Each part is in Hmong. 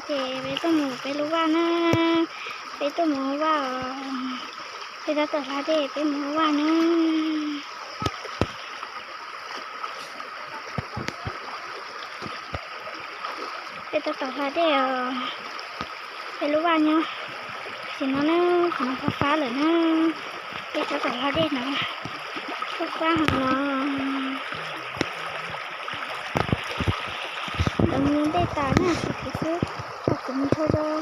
Ces peb tuaj mus peb lub vaj na, peb tuaj mus vaj os, peb tab tom hla dej peb mus vaj na. Peb tab tom hla dej os, peb lub vaj nyob tim no na, qhov no fab fab lawm na, peb tab tom hla dej no, fab fab heev no. Lawv mus ntej tas na, tsis kuv xwb, kuv mus dhau rau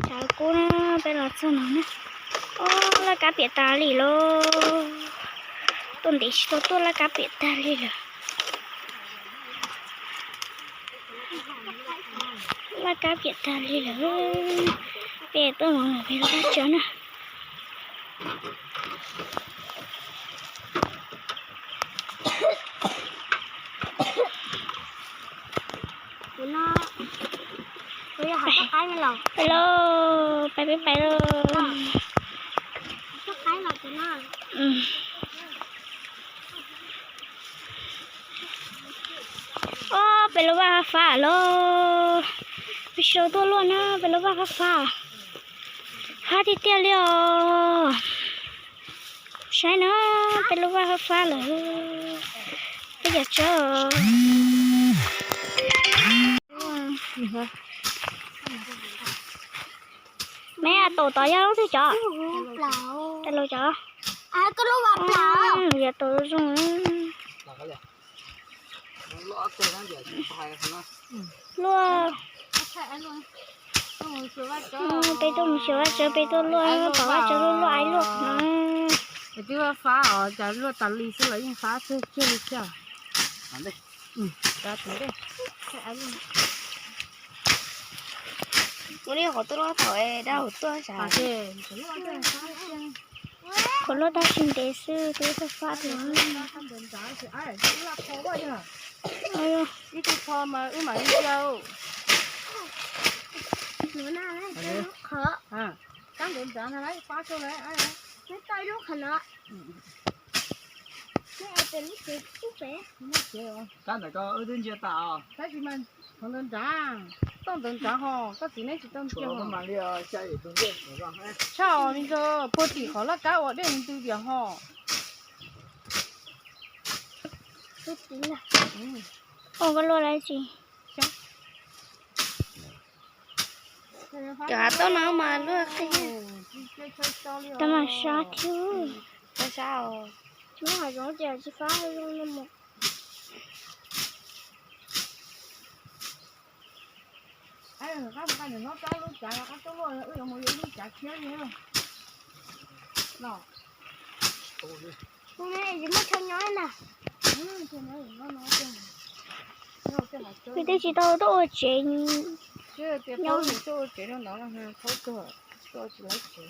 tshav kub na, peb los txog no na. Ob, laj kab piam tas li lauj, tuaj ntev tsis tau tuaj laj kab piam tas li lawm. Laj kab piam tas li lawm, peb tuaj mus peb lub vaj tsev na. Pais lauj, pais peb pais lauj. Ob, peb lub vaj fab fab lauj, peb tsis tau tuaj luaj na, peb lub vaj fab fab, fab tiag tiag li os. Saib na, peb lub vaj fab fab lawm, peb cov tsawb. Meb, taum tod yog lub twg cov? Taum cov, yog taum zoo. Luaj, peb tuaj mus xyuas vaj tsawb, peb tuaj luaj, pom vaj tsawb luaj luaj aib luaj no. Twb fab os, cas luaj tas li xwb los yeej fab tiag tiag li thiab. Ua li qhov tuaj luaj thaum dab hauv tuaj sav. Qhov luaj tab sis ntev xwb twb fab fab tiag. Ib tug pho mas wb mam li cia. Qhov kab ntav ntav no fab tuaj lawm. Neb tau ib lub qhov no. Neb es pem lub tsev pub pem. Kab ntawm ko wb twb ntsia tas os. Tab sis mas qhov ntawd nrad, toj ntawd nrad ho, koj txiv neb tsis tau ntsia ho. Tshaj os, me ntxawg, puag tim qhov laj kab ua dej ntws tiam ho. Ua koj luaj dab tsi? Cov hav tauj no mas luaj qhia. Tab mas sab thiab. Sab os. Neb hav zoov ces tsis fab zoo no mus. Qab qab nws hlob kab lub cav no qab tuaj luaj, wb yuav mus yuav lub cav thiab li. Los, kuv ne tsis muaj chaw nyob na. Wb twb tsis tau tuaj ua tsev. Tias nyob paub nws tuaj ua tsev no no, paub kawg, tuaj tsis lawv tsev.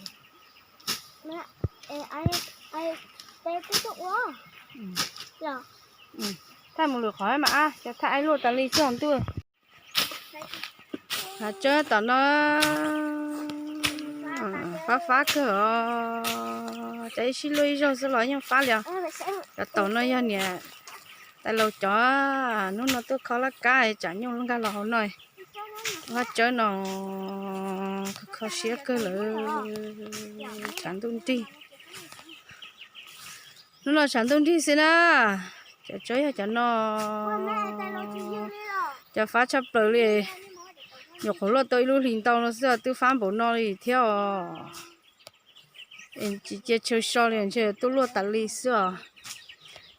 Peb twb tuaj ua los. Thaij mus lwm qhov mas ab, cov thaij aib luaj tas li xwb ntuj. Hav tsawb tom no fab fab kawg os, cov ib sij luaj ib zaug xwb los yeej fab li os. Cov tom no yog niam tais laus cov, hnub no tuaj kho laj kab tsam nyuj nkag los hauv no. Vaj tsawb no kho siab kawg lawm, tshav ntuj nrig. Hnub no tshav ntuj nrig xwb na. Cov tsawb yog cov no, cov fab tshaj plaws li. Nyuam qhuav luaj tau ib lub hlis ntau no xwb twb fab npaum no li thiab os. Tsis cia chaw so li, ntshe tuaj luaj tas li xwb os.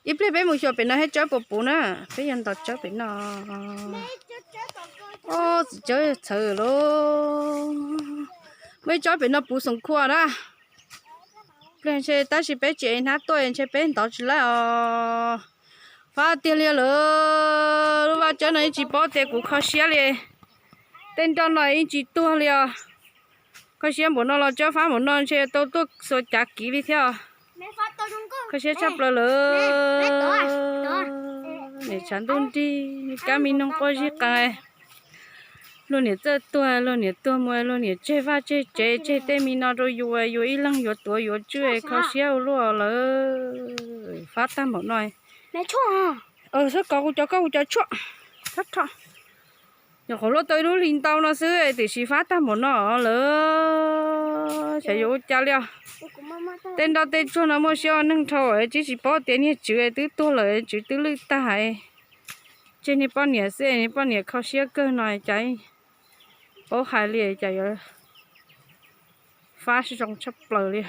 Ib pliag peb mus xyuas pem no thiab, tsawb puas puv na, peb yuav ntov tsawb pem no. Ob, txiv tsawb txhawv lauj. Muaj ib tsob pem no puv xoom khua na. Pliag ntshe tab sis peb tsis ev hnab tuaj ntshe peb ntov tsis laib os. Fab tiag li lawm, lub vaj tsawb no yeej tsis paub tias kuv kho siab li. Tej nroj no yeej tsis tuag li os. Kho siab npaum no los tsawb fab npaum no ntshe tau tuaj xuas cav kiv li thiab os. Kho siab tshaj plaws lawm. Niam tshav ntuj nrig, kab me noog quaj zig qees. Luag niam txawj tuag, luag niam tuag mus, luag niam tseg vaj tseg tsev, tseg tej me no rau yus, yus ib leeg yuav tuav yuav tswj, kho siab ua luaj lawm. Fab tag npaum no. Xub kov kuv cov, koj kuv cov tshuaj. Rho, rho. Nyuam qhuav luaj tau ib lub hli ntau no xwb tiam sis fab tag npaum no lawm, xyov yuav ua cas li os. Tej nroj tej tsuag no muaj siab ua neeg dhau, tsis tsis paub tias niag tswv twb tuag lawm, tswv twb lwj tag. Tseg niag poj niam xwb, niag poj niam kho siab kawg no cas paub hais li cas yuav fab zoo tshaj plaws li.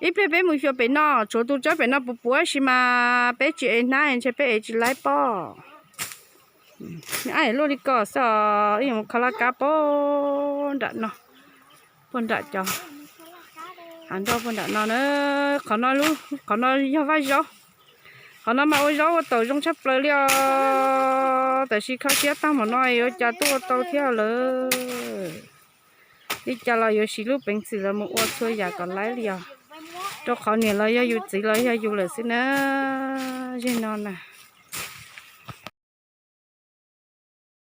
Ib pliag peb mus xyuas pem no, tshuav tus tsawb pem no puv puav sis mas peb tsis ev hnab ntshe peb ev tsis laib pob. Luaj li ko xwb os, ib yam mus kho laj kab puag nram no, puag nram cov hav nroj puag nram no na. Qhov no, qhov no yog vaj zaub. Qhov no mas ua zaub ua taum zoo tshaj plaws li os, tab sis kho siab tag npaum no yuav cas tuaj ua tau thiab lawm. Li cas los yuav siv lub peev xwm los mus ua txhua yam kom laib li os, rau qhov niam los yog yus, txiv los yog yus lawm xwb na. Zej no na,